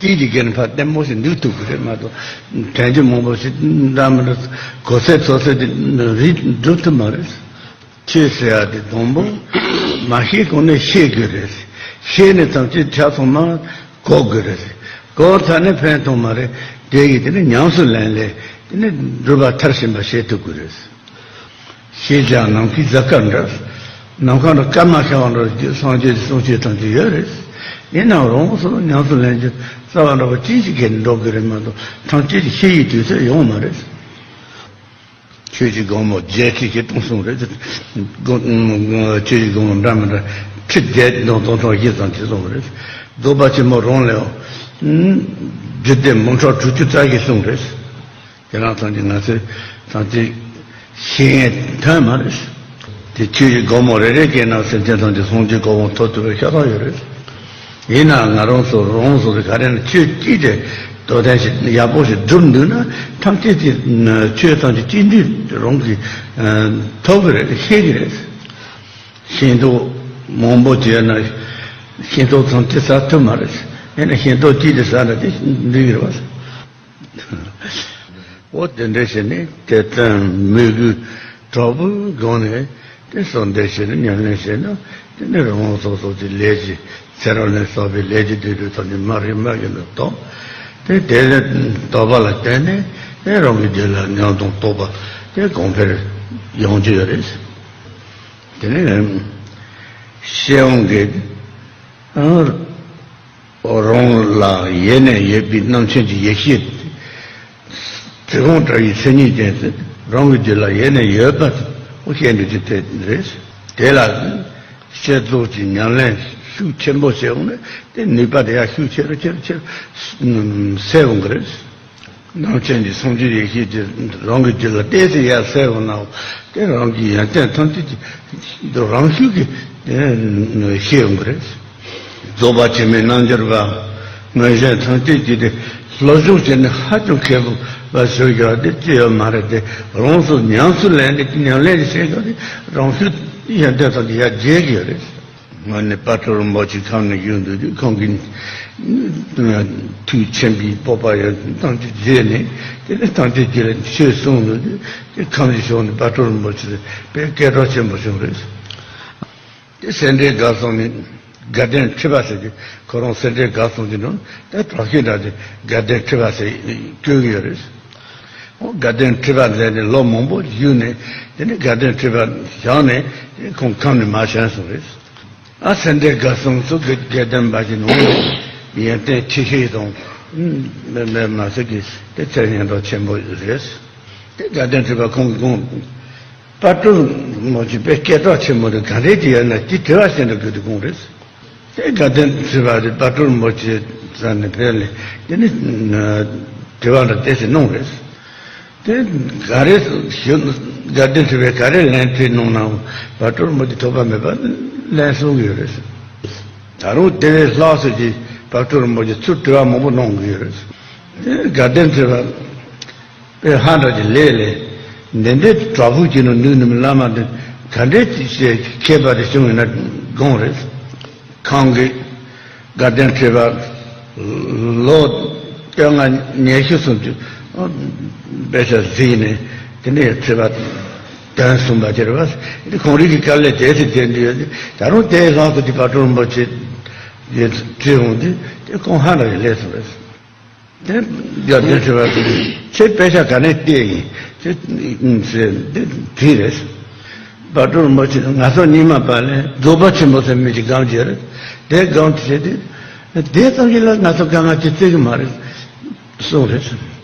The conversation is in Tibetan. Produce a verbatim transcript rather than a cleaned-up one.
དེའི་གི་སྒེར་ཕར་ལྟད་མོ་ཞིག་འདུག་ཐུབ་ཀྱི་རེད་མ་གཏོགས། དྲན་རྒྱུ་མང་པོ་ཞིག་འདྲ་མི་འདྲ་གོ་ཚད་ཚོ་ཚད་དེ་རིག་འགྲུབ་ཐུབ་མ་རེད། ཆོས་ཟེར་ཡ་དེ་དང་པོ་མ་ཤེས་གོང་ནས་ཤེས་དགོས་རེད། ཤེས་ནས་ཐམས་ཅད་ཆ་ཚང་མ་གོ་དགོས་རེད། གོ་ཚར་ནས་ཕན་ཐོགས་མ་རེད། དེ་ཡིས་དེ་ནི་ཉམས་སུ་ལེན་ལས་དེ་ནི་སྒྲུབ་པ་མཐར་ཕྱིན་པ་བྱེད་ཐུབ་དགོས་རེད། ཤེས་བྱ་ནམ་མཁའི་གཟའ་སྐར་འདྲ། ནམ་མཁའ་འདྲ་སྐར་མ་ཤར་བ་འདྲ་སངས་རྒྱས་ཀྱི་གསུང་ཆོས་ཐམས་ཅད་ཡོད་རེད། ཡིན་ནའང་རང་སོ་སོ་ཉམས་སུ་ལེན་རྒྱུ་རྩ་བ་འདྲ་བ་ཅི་ཞིག་གིས་འགྲོ་དགོས་རེད་མ་གཏོགས་ཐམས་ཅད་ཀྱི་ཤེས་ཡི་དུས་ཚོད་ཡོང་མ་རེད། ཆོས་ཀྱི་སྒོ་མོ་བརྒྱད་ཁྲི་བཞི་སྟོང་གསུངས་རེད། སྒོ་ཆོས་ཀྱི་སྒོ་མོ་འདྲ་མི་འདྲ་ཁྲི་བརྒྱད་སྟོང་སྟོང་ཕྲག་བཞི་ཙམ་ཅིག་གསུངས་རེད། རྫོགས་པ་ཆེན་པོ་རང་ལས་རྒྱུད་སྡེ་མང་དྲགས་དྲུག་ཅུ་རྩ་བཞི་གསུངས་རེད། དེ་རང་ཐམས་ཅད་ང་ཚོས་ཐམས་ཅད་ཤེས་ཡོན་ཐོན་མ་རེད། དེ་ཆོས་ཀྱི་སྒོ་མོ་རེ་རེ་གའི་ནང་སེམས་ཅན་ཐམས་ཅད་སངས་རྒྱས་གོ་འཕང་ཐོབ་ཐུབ་པའི་ཤ་སྟག་ཡོད་རེད། ཡིན་ནའང་ང་རང་ཚོ་རང་སོ་སོ་ག་རེ་ན་ཆོས་གཅིག་དེ་དོ་དན་ཞིག་ཡག་པོ་ཞིག་སྒྲུབ་འདུག་ན་ཐམས་ཅད་ཀྱི་ཆོས་ཐམས་ཅད་གཅིག་འདུས་རང་གིས་ཐོབ་ཀྱི་རེད། ཤེས་ཀྱི་རེད། ཤེས་རྟོགས་མང་པོ་བྱས་ན་ཤེས་རྟོགས་ཐམས་ཅད་ཟ་ཐུབ་མ་རེད། ཡིན་ན་ཤེས་རྟོགས་གཅིག་དེ་ཟ་ན་དེ་འགྲིག་གི་རེད་བ། འོ་དེ་འདྲ་བྱས་ནས་དེ་ལྟར་མོས་གུས་དྲག་པོའི་སྒོ་ནས་དེ་གསོལ་འདེབས་བྱས་ནས་ཉམས་ལེན་བྱས་ན་དེ་ནི་རང་སོ་སོ་གྱི་ལས་ཀྱི་ཚེ་རབས་ལ་སོགས་པའི་ལས་ཀྱི་སྡིག་སྒྲིབ་ཐམས་ཅད་མ་རིག་མ་གིས་ནི་དོར། དེ་དེ་ལས་དོར་བ་ལ་བརྟེན་ནས་དེ་རང་གི་རྒྱུད་ལ་ཉམས་དང་རྟོགས་པ་དེ་གོང་འཕེལ་ཡོང་རྒྱུ་ཡོད་རེད། དེ་ནས་ཤེར་དབང་གིས་རང་ལ་ཡེ་ནས་ཡོད་པའི་རྣམ་མཁྱེན་གྱི་ཡེ་ཤེས་དེ་ཁོང་ལྟ་བུའི་མཚན་ཉིད་ཅན་དེ་རང་གི་རྒྱུད་ལ་ཡེ་ནས་ཡོད་པ་དེ་ཤེས་འདོད་ཀྱི་དེ་རེད། དེ་ལ་བསྐྱེད་རྫོགས་ཀྱི་ཉམས་ལེན་ཤུགས་ཆེན་པོ་བྱས་འོང་ན་དེ་ནུས་པ་དེ་ཡང་ཤུགས་ཆེ་རུ་ཆེ་རུ་ཆེ་རུ་སད་འོང་གི་རེད། རྣམ་མཁྱེན་གྱི་སངས་རྒྱས་ཡེ་ཤེས་དེ་རང་གི་རྒྱུད་ལ་གཏད་དེ་ཡར་སད་འོང་ན་དེ་རང་གི་ཡོན་ཏན་ཐམས་ཅད་ཀྱི་རང་ཤུགས་ཀྱིས་ཤེས་འོང་གི་རེད། རྫོགས་པ་ཆེན་པོའི་རྣལ་འབྱོར་པ་མངོན་ཞེན་ཐམས་ཅད་ཀྱིས་དེ་སློབ་སྦྱོང་བྱས་ནས་ཧ་ཅང་མཁས་པོ་བ་ཞིག་ཡོད་དེ་ཅི་ཡོད་མ་རེད་དེ། རང་སོ་ཉམས་སུ་ལེན་ནས་ཉམས་ལེན་བྱེད་སྐབས་དེ་རང་ཤུགས་ཡོན་ཏན་ཐམས་ཅད་ཡར་རྒྱས་ཀྱི་ཡོད་རེད། སྔོན་ནས་དཔལ་སྤྲུལ་རིན་པོ་ཆེ་ཁམས་ནས་བཞུགས་འདུག་དུས་ཁོང་གིས་ཐུགས་མཁྱེན་པའི་སྤོབས་པ་ཡང་ཐམས་ཅད་རྗེས་ནས་དེ་ནས་ཐམས་ཅད་ཀྱི་ཆོས་གསུངས་འདུག་དུས་དེ་ཁམས་ཀྱི་ཕྱོགས་ནས་དཔལ་སྤྲུལ་རིན་པོ་ཆེ་དཔེ་སྐད་གྲགས་ཆེན་པོ་བྱུང་རེད། དེ་སེ་འབྲས་དགའ་གསུམ་ནས་དགའ་ལྡན་ཁྲི་པ་ཟེར་གྱི་ཁོ་རང་སེ་འབྲས་དགའ་གསུམ་གྱི་ནང་དེ་དྲག་ཤོས་འདྲ་དེ་དགའ་ལྡན་ཁྲི་པ་ཟེར་བསྐོས་ཀྱི་ཡོད་རེད། འོ་དགའ་ལྡན་ཁྲི་པ་མཛད་ནས་ལོ་མང་པོ་བཞུགས་ནས་དེ་ནས་དགའ་ལྡན་ཁྲི་པ་བཞེངས་ནས་ཁོང་ཁམས་ནས་མར་བྱོན་སོང་རེད། ཨ་སེ་འབྲས་དགའ་གསུམ་སོགས་ཀྱི་དགའ་ལྡན་པ་ཞིག་ནང་ནས་ཡོན་ཏན་ཆེ་ཤོས་དང་མེད་མེད་མ་ཟད་ཀྱི་དེ་ཚད་སྙན་གྲགས་ཆེན་པོ་རེད། དེ་དགའ་ལྡན་ཁྲི་པ་ཁོང་གི་དགོངས་དཔལ་སྤྲུལ་རིན་པོ་ཆེ་དཔེ་སྐད་གྲགས་ཆེན་པོ་དེ་ག་འདྲས་ཀྱི་ཡོད་ན་དེ་དྲི་བ་བྱས་འདྲ་དགོས་དུས་དགོངས་རེད། དེ་དགའ་ལྡན་ཁྲི་པ་དེ་དཔལ་སྤྲུལ་རིན་པོ་ཆེ་ས་ནས་ཕེབས་ནས་དེ་ནི་དྲི་བ་འདྲ་དེ་ཞིག་གནང་རེད། དེ་ག་རེ་ཞུ་དགའ་ལྡན་ཁྲི་པས་ག་རེ་ལན་དྲིས་གནང་ནའང་དཔལ་སྤྲུལ་རིན་པོ་ཆེ་ཐོགས་པ་མེད་པར་ལན་གསུང་གི་ཡོད་རེད། ད་རུང་དེ་བས་ལྷག་ཟེར་གྱི་དཔལ་སྤྲུལ་རིན་པོ་ཆེ་ཚུར་དྲི་བ་མང་པོ་གནང་གི་ཡོད་རེད། དེ་དགའ་ལྡན་ཁྲི་པ་དཔེ་ཧ་འདྲ་གྱི་ལས་ལས། འདི་འདྲའི་དྲག་ཕུག་གི་ནང་ནུས་ནུས་བླ་མ་འདི་ག་འདྲའི་ཅིག་བྱས་མཁས་པ་དེ་བྱུང་ཡིན་ན་དགོངས་རེད། ཁོང་གིས་དགའ་ལྡན་ཁྲི་པ་ལོ་བཅོ་ལྔ་ཉི་ཤུ་སུམ་ཅུ་དཔེ་ཆ་གཟིགས་ནས་དེ་ནས་ཁྲི་པ་དོན་གསུངས་པ་དེ་རེད་བ། ཁོང་རང་གི་དཀའ་ལས་དེ་ཚེ་དེ་འདྲ་ཡོད་དེ་ད་རུང་དེའི་ལྷག་ཏུ་དེ་དཔལ་སྤྲུལ་རིན་པོ་ཆེ་ཡི་ཁྲི་འོང་དུས་དེ་ཁོང་ཧ་ལས་ཀྱི་ལས་སུ་རེད། དེ་དགའ་ལྡན་ཁྲི་པ་དེ་ཁྱེད་དཔེ་ཆ་ག་ནས་བལྟས་ཡིན་ཁྱེད་ཟེར་དེ་དེ་རེད། དཔལ་སྤྲུལ་རིན་པོ་ཆེ་ང་ཚོ་རྙིང་མ་པ་ལས་རྫོགས་པ་ཆེན་པོ་ཟེར་མི་ཅིག་སྒོམ་གྱི་རེད། དེ་སྒོམ་བྱས་ཏེ་དེ་ཙམ་གྱིས་ལ་ང་ཚོ་དཀའ་ངལ་ཅིག་སྩལ་གྱི་མ་རེད་གསུངས་རེད།